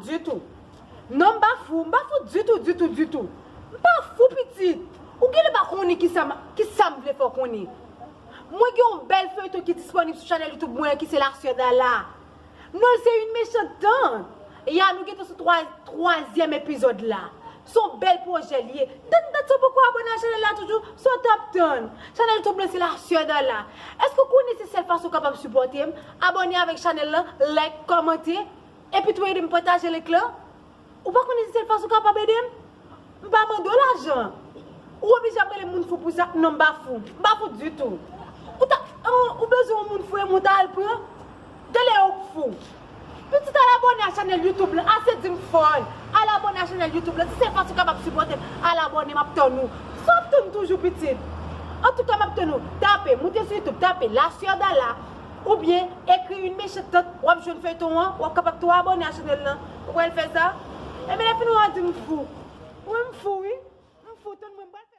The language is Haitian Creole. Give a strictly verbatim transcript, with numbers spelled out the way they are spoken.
ditou. Non, m pa fou, m pa fou ditou, ditou, ditou. M pa fou, pitit. Ou genlè pa konnen kisa m, kisa m vle fè w konnen. Mwen gen yon bèl feyton ki disponib sou chanèl YouTube mwen ki se La Sœur Dala. Non, l se Une Méchante Tante. Ya, nou gentan sou twa, twazyèm epizòd la. Se yon bèl pwojè l ye. Dat, dat sa w poko abòne a chanèl la toujou, sa w t ap tann? Chanèl YouTube mwen se La Sœur Dala. Èske w konnen se sèl fason w kapab sipòte m? Abòne avèk chanèl lan, like, kòmante, epi tou ede m pataje link lan. Ou pa konnen se sèl fason w kapab ede m? M pa mande w lajan. Ou oblije ap rele moun fou pou sa? Non, m pa fou. M pa fou ditou. Ou ta, ou, ou bezwen yon moun fou e moun ta al pran? Genlè ou fou. Pitit, al abòne a chanèl YouTube lan. Ase di m fòl. Al abòne a chanèl YouTube lan. Se sèl fason w kapab sipòte m, al abòne, m ap tann ou. Sa w ap tann toujou, pitit? Antouka, m ap tann ou. Tape, moute sou YouTube, tape La Sœur Dala. Oubyen ekri Une Méchante Tante, w ap jwenn feyton an, w ap kapab tou abòne a chanèl lan. Ou pral fè sa? Ebyen, lè fini, w a di m fou. Wi, m fou, wi. M fou, tann mwen, m pral fè